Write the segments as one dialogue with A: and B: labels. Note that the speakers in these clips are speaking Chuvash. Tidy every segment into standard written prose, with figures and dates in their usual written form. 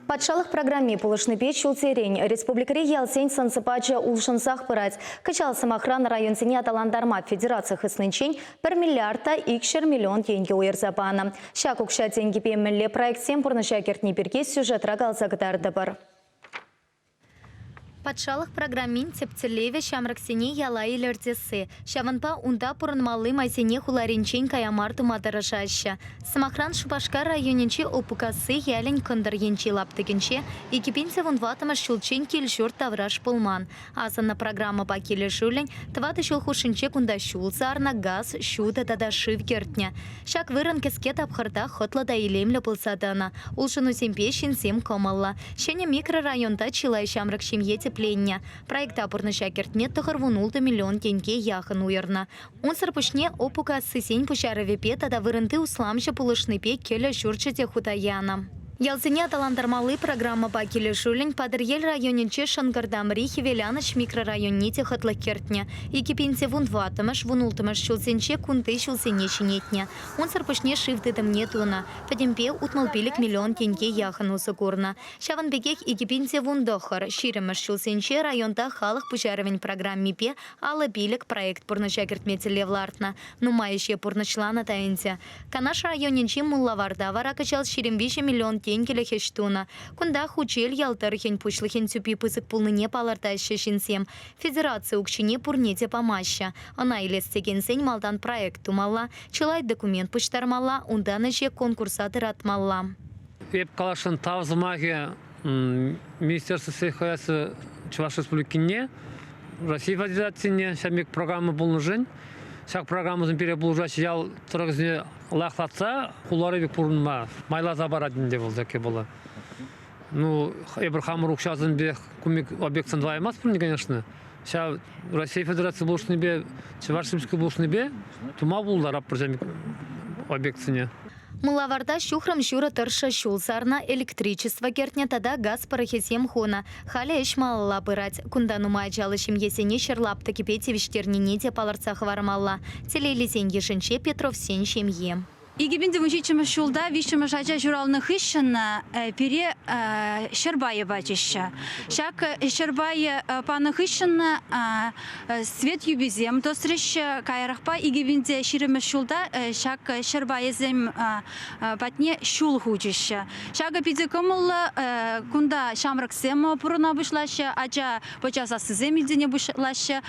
A: Патшалӑх программи пулӑшнипе ҫулсерен республикӑри ялсен сӑн-сӑпачӗ улшӑнсах пырать. Кӑҫал, сӑмахран, районсене аталантарма федераци хыснинчен пӗр миллиард та 200 миллион тенкӗ уйӑрса панӑ. Ҫак укҫа-тенкӗпе мӗнле проектсем пурнӑҫа кӗртни пирки сюжетра каласа кӑтартӑпӑр. Патшалӑх программин тӗп тӗллевӗ ҫамрӑксене яла илӗртесси. Ҫавӑнпа унта пурӑнмалли майсене хуларинчен кая мар тума тӑрӑшаҫҫӗ. Сӑмахран, Шупашкар районӗнчи Опукасси ялӗн кӑнтӑр енчи лаптӑкӗнче 2014 ҫулччен кил-ҫурт тавраш пулман. Асӑннӑ программӑпа килӗшӳллӗн тӑватӑ ҫул хушшинче кунта ҫул сарнӑ, газ, ҫутӑ тата шыв кӗртнӗ. Ҫак вырӑн кӗске тапхӑрта хӑтлӑ та илемлӗ пулса тӑнӑ. Улшӑнусемпе ҫынсем кӑмӑллӑ. Ҫӗнӗ микрорайонта чылай ҫамрӑк ҫемье тӗпленнӗ. Проекта пурнӑҫа кӗртме 96 миллион тенке яхӑн уйӑрнӑ. Унсӑр пуҫне Опукассисен пуҫарӑвӗпе тата вырӑнти усламҫӑ пулӑшнипе кӗлӗ ҫурчӗ те хута янӑ. Ялсене аталантармалли программӑпа килӗшӳллӗн Патӑрьел районӗнчи Шӑнкӑртамри Хӗвеланӑҫ микрорайонне те хӑтлӑх кӗртнӗ. 2014-мӗш, 16-мӗш ҫулсенче кунти ҫулсене ҫӗнетнӗ. Унсӑр пуҫне шыв тытӑмне тунӑ. Пӗтӗмпе 65 миллион тенке яхӑн усӑ курнӑ. Ҫавӑн пекех 2019, 20-мӗш ҫулсенче районта халӑх пуҫарӑвӗн программипе 55 проект пурнӑҫа кӗртме тӗллев лартнӑ. Нумай ӗҫе пурнӑҫланӑ та ӗнтӗ. Канаш районӗнчи Муллаварта вара кӑҫал 23 миллион тенкӗлӗх ӗҫ тунӑ. Кунта Хучел ял тӑрӑхӗн пуҫлӑхӗн тӳпи пысӑк пулнине палӑртаҫҫӗ ҫынсем. Федераци укҫине пурне те памаҫҫӗ. Ӑна илес текенсен малтан проект тумалла, чылай документ пуҫтармалла, унтан ӗҫе конкурса тӑратмалла.
B: Эп каласшӑн тав сӑмахӗ Министерство сельхозхозяйства Чӑваш Республикине, Россия Федерацине ҫав пек программа пулнӑшӑн. Ҫак программӑсем пире пулӑшаҫҫӗ ял тӑрӑхӗсене лайӑхлатса хулари пек пурӑнма майласа парать ӗнтӗ вӑл таки было. Ну, эпир хамӑр укҫасемпе кун пек объектсем тӑваймастпӑр, конечно. Ҫав Россия Федераци пулӑшнипе, Чӑваш Республики пулӑшнипе тума пултаратпӑр ҫав объектсене.
A: Муллаварта ҫухрӑм ҫурӑ тӑршшӗ ҫул сарнӑ, электричество кӗртнӗ тата газ пӑрӑхӗсем хунӑ. Халӗ ӗҫ малалла пырать. Кунта нумай ачаллӑ ҫемьесене ҫӗр лаптӑкӗпе тивӗҫтернине те палӑртса хӑвармалла. Телейлисен йышӗнче Петровсен ҫемйи.
C: 2017 ҫулта виҫҫӗмӗш ача ҫуралнӑ хыҫҫӑн пире ҫӗр пайӗ пачӗҫ. Ҫак ҫӗр пайӗ панӑ хыҫҫӑн свет юписем тӑсрӗҫ. Каярахпа 2020 ҫулта ҫак ҫӗр пайӗсем патне ҫул хучӗҫ. Ҫакӑ питӗ кӑмӑллӑ. Кунта ҫамрӑксем пурӑна пуҫлаҫҫӗ, ача-пӑча сассисем илтӗне пуҫлаҫҫӗ.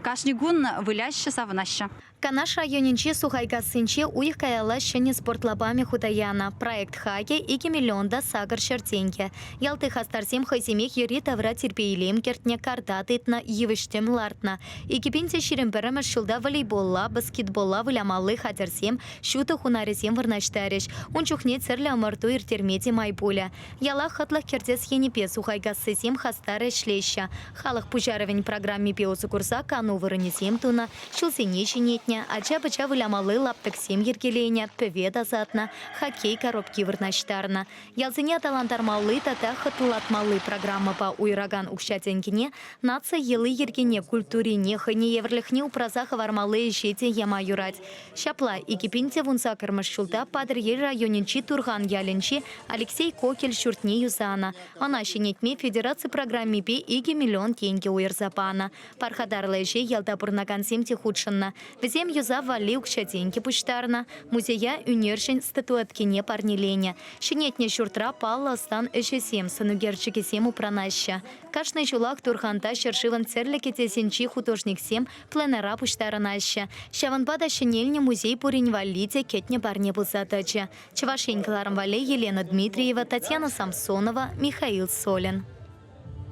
C: Кашни кун выляҫҫӗ, савӑнаҫҫӗ.
A: Канаш районӗнчи Сухайкассинче уйӑх каялла ҫӗнӗ спорт лапамӗ хута янӑ. Проект хакӗ 2 миллион та 800 тенкӗ. Ялти хастарсем хӑйсемех йӗри-тавра тирпей-илем кӗртнӗ, карта тытнӑ, йывӑҫ-тӗм лартнӑ. 2021-мӗш ҫулта волейболла, баскетболла вылямалли хатӗрсем, ҫутӑ хунарӗсем вырнаҫтарӗҫ. Ун чухне тӗрлӗ ӑмӑрту ирттерме те май пулӗ. Яла хӑтлӑх кӗртес енӗпе Сухайкассисем хастар ӗҫлеҫҫӗ. Халӑх пуҫарӑвӗн программипе усӑ курса кану вырӑнӗсем тунӑ, Ҫулсене ҫӗнетнӗ, ача-пӑча вылямалли лаптӑксем йӗркеленӗ, пӗве тасатнӑ, хоккей коробки вырнаҫтарнӑ. Ялсене аталантармалли тата хӑтлӑлатмалли программӑпа уйӑракан укҫа-тенкӗне наци йӑли-йӗркине, культурине, хӑйне евӗрлӗхне упраса хӑвармалли ӗҫе те яма юрать. Ҫапла, 2018-мӗш ҫулта Патӑрьел районӗнчи Турхан ялӗнчи Алексей Кокель ҫуртне юсанӑ. Ӑна ҫӗнетме федераци программипе 2 миллион тенкӗ уйӑрса панӑ. Пархатарлӑ ӗҫе ялта пурӑнакансем те хутшӑннӑ. Вӗсем юсав валли укҫа-тенкӗ пуҫтарнӑ, музея ӳнерҫӗн статуэткине парнеленӗ. Ҫӗнетнӗ ҫуртра паллӑ ӑстан ӗҫӗсем, сӑнӳкерчӗкӗсем упранаҫҫӗ. Кашни ҫулах Турханта ҫӗршывӑн тӗрлӗ кӗтесӗнчи художниксем пленэра пуҫтарӑнаҫҫӗ. Ҫавӑнпа та ҫӗнелнӗ музей пурин валли те кӗтнӗ парне пулса тӑчӗ. Чӑваш Ен кӑларӑм валли Елена Дмитриева, Татьяна Самсонова, Михаил Солин.